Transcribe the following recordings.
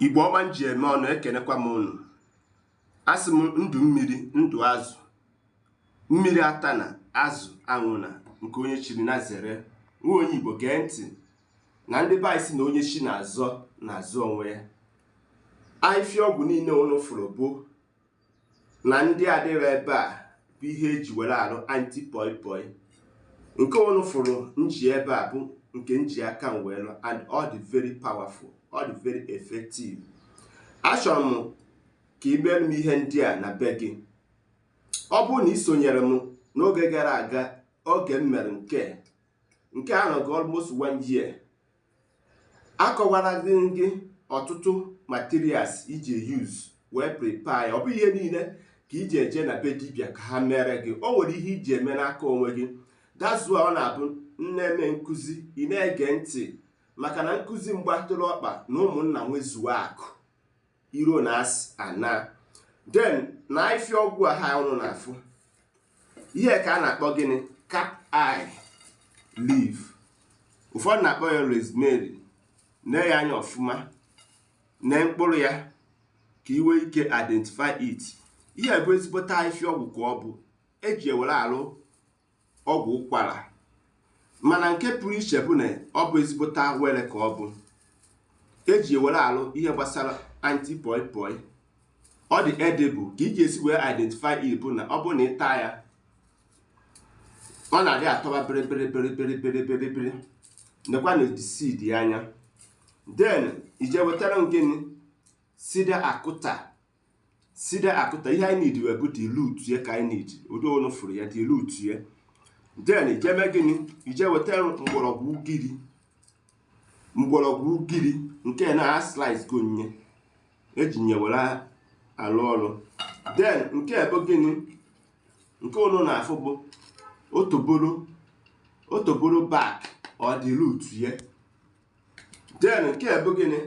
Igbo ọma m ji eme ọnụ, ekenekwa m unu. Asị m ndụ mmiri, ndụ azụ, mmiri atana, azụ anwụna, nke onye chiri na zere. Nwa onye Igbo, gee ntị na ndị be anyị sị na onye chi na-azọ na-azọ onwe ya. Ahịfịa ọgwụ niile unu fụrụ bụ na ndị adịrọ ebe a bụ ihe eji were arụ anti poi poi. Nke unu fụrụ nji ebe a bụ nke nji aka m wee lụọ, and ọ dị very powerful, ọ dị very effective. Achọrọ m ka ị mere m ihe ndị a na be gị. Ọ bụrụ na ị sonyere m n'oge gara aga, oge m mere nke a nọgo almost one year, akọwara gị ọtụtụ materials iji use wee prepare ya. Ọ bụghị ihe niile ka iji eje na be dibịa ka ha mere gị. O nwere ihe iji eme n'aka onwe gị. Dazuo, ọ na-abụ nna-eme nkụzi, ị na-ege ntị, maka na nkụzi mgbatụrụ ọkpa na ụmụnna nwezuo akụ iro na asị ana. Then na ahịfịa ọgwụ a ha ụnụ na-afụ ihe ka a na-akpọ gịnị? Cat eye leaf, ụfọdụ na-akpọ ya rosemary. Nee ya anya ọfụma, nee mkpụrụ ya ka ị nwee ike identify it. Ihe bụ ezigbote ahịfịa ọgwụ ka ọ bụ eji ewere arụ ọgwụ ụkwara, mana nke pụrụ iche bụ na ọ bụ ezigbote awere ka ọ bụ eji ewere arụ ihe gbasara anti poi poi. Ọ dị edible. Ka iji esi wee identify it bụ na ọ bụrụ na ị taa ya, ọ na-adị atọba bịrịbịrị bịrịbịrị bịrịbịrị bịrị. Nekwa na the seed ya anya. Then ije wetara m gịnị? Sida acuta, sida acuta. Ihe anyị need wee bụ the root ya ka anyị need. Ụdị ụnụ fụrụ ya, the root ya. Then ije mee gịnị? Ije wetara mgbọrọgwụ ugiri, mgbọrọgwụ ugiri nke na slice go nye eji nye were alụ ọrụ. Then nke bụ gịnị? Nke ụnụ na-afụ bụ otoboro, otoboro bark or the root ya. Then nke bụ gịnị?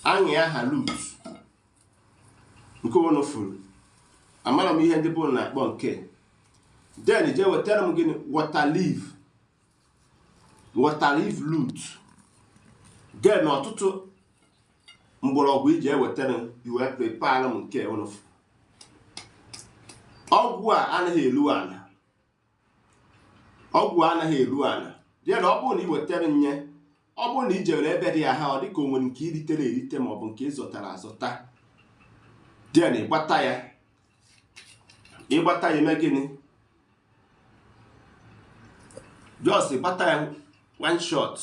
Aṅị aha root nke ụnụ fụrụ. Amara m ihe ndị bụ na-akpọ nke. Then jee wetara m gịnị? Water leaf, water leaf root. Then ọtụtụ mgbọrọgwụ iji ewetara m iwee prepare m nke ụnụ fụrụ. Ọgwụ a anaghị elu ala, ọgwụ a anaghị elu ala. Then ọ bụrụ na ị wetara nye, ọ bụrụ na ị jere ebe dị aha, ọ dịka o nwere nke iritere erite maọbụ nke ị zụtara azụta, then ịgbata ya, ịgbata ya, eme gịnị? Just ịgbata ya one shot,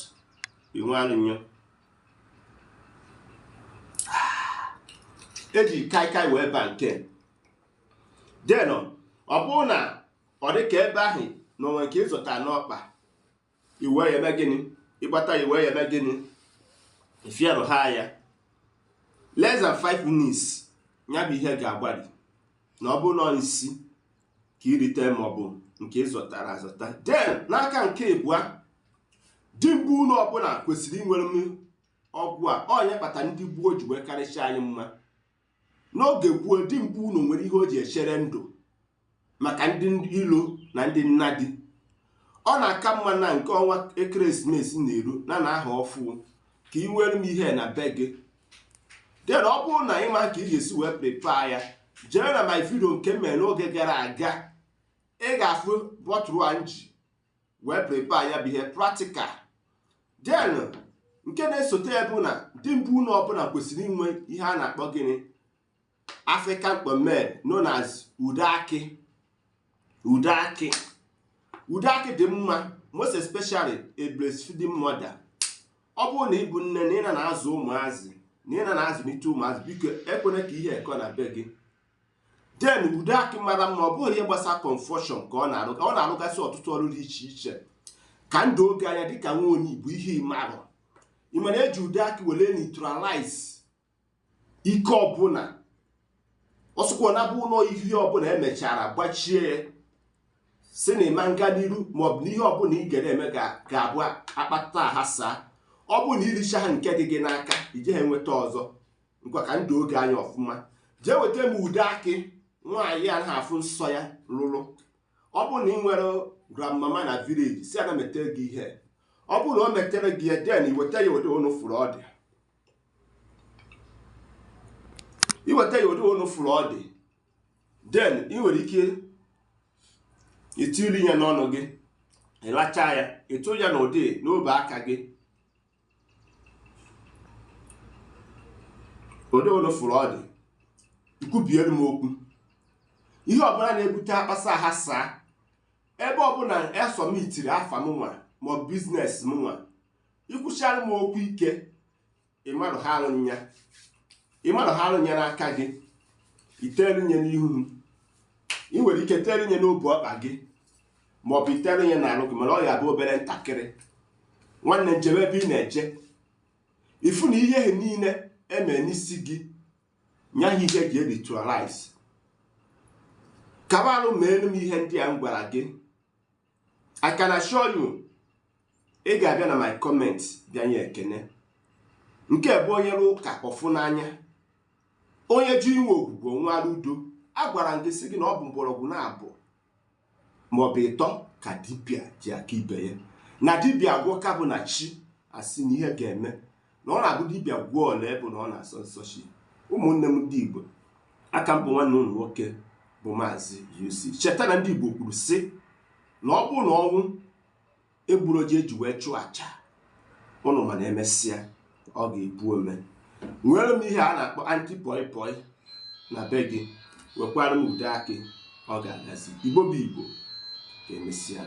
inwe arụnyọ eji kaikai wee ba nke. Then ọ bụrụ na ọ dị ka ebe ahụ na onwe nke ị zụtara n'ọkpa, iwe ya eme gịnị? Ịgbata ya, iwe ya eme gịnị? Ifierụ ha ya less than 5 minutes, ya bụ ihe ga-agbari. Na ọ bụrụ na nsi ka irite maọbụ nke ị zụtara azụta. Then n'aka nke ịbụa, di mbụ ụlọ ọbụla kwesịrị inwere m ọgwụ a. Onye kpata ndị gboo ji wee karịchaa anyị mma n'oge gboo? Di mbụ ụlọ nwere ihe o ji echere ndụ maka ndị ilo na ndị nnadi. Ọ na-aka mma na nke ọnwa ekeresimesi na-eru na na aha ọfụ ka ị nwere m ihe na be gị. Then ọ bụrụ na ịma ka ị ga-esi wee prepare ya, jee na my video nke m mere n'oge gara aga, ị ga-afụ bottle a nji wee prepare ya bụ ihe practical. Then nke na-esote ya bụ na di mbụ ụlọ ọbụla kwesịrị inwe ihe a na-akpọ gịnị? African pomade, known as ude akị. Ude akị, ude akị dị mma, most especially a breastfeeding mother. Ọ bụrụ na ị bụ nne na ị na-azụ ụmụazị, na ị na-azụlite ụmụazị, biko ekwena ka ihe ekọ na be gị. Then ude akị mara mma. Ọ bụghị ihe gbasara confusion ka ọ na-arụ, ọ na-arụgasị ọtụtụ ọrụ dị iche iche. Ka ndụ oge anya dịka nwa onye Igbo, ihe ịmarụ ị mana eji ude akị were neutralize ike ọbụla ọsụkwa na bụ ụlọ, ihe ọbụla emechara gbachie ya, si na ịma nga n'iru maọbụ na ihe ọbụla ị gara eme ga-abụ akpata aghasa. Ọ bụrụ na iricha ha nke dị gị n'aka, ije ha enweta ọzọ. Nkwa ka ndụ oge anya ọfụma, jee weta m ude akị nwaanyị anaghị afụ nsọ ya lụrụ. Ọ bụrụ na ị nwere grandmama na village, si ana metere gị ihe. Ọ bụrụ na o metere gị ya, then iweta ya ụdị ụnụ fụrụ ọ dị. Iweta ya ụdị ụnụ fụrụ ọ dị, then ị nwere ike itiri ya n'ọnụ gị, ịlacha ya, ịtụ ya n'ụdị n'obe aka gị. Ụdị ụnụ fụrụ ọ dị, ikwubiere m okwu. Ihe ọbụla na-ebute akpasa ha saa, ebe ọbụla esọmitiri afa m nwa maọbụ biznes m nwa, ikwuchara m okwu ike, ịmadụ ha alụ ya n'aka gị, iteelu nye n'ihu m. Ị nwere ike teelu nye n'obu ọkpa gị maọbụ iteelu nye n'alụ gị, mana ọ ya bụ obere ntakịrị. Nwanne, njem ebe ị na-eje, ifu na ihe niile eme n'isi gị nya ihe ji ritualize. Kabalụ ma elu m ihe ndị a m gwara gị. I can assure you, ị ga-abịa na my comment bịa nye ekene. Nke bụ onye ụka ọfụ n'anya, onye ji inwe ogwugwo nwara udo. A gwara m gị sị gị na ọ bụ mgbọrọgwụ na-abụ maọbụ ịtọ ka dibịa ji aka ibe ya. Na dibịa gwọka bụ na chi asị na ihe ga-eme, na ọ na-abụ dibịa gwuo ole bụ na ọ na-asọ nsọ chi. Ụmụnne m ndị Igbo, aka mbụ nwanne ụlọ nwoke bụ Maazị UC. Cheta na ndị Igbo kwuru sị na ọ bụ na ọnwụ egburu ji eji wee chụọ aja ụnụ, mana emesịa ọ ga-ebu ome. Nwere m ihe a na-akpọ anti-poi poi na be gị, wekwara m ude akị, ọ ga-agazi. Igbo bụ Igbo, ka emesịa.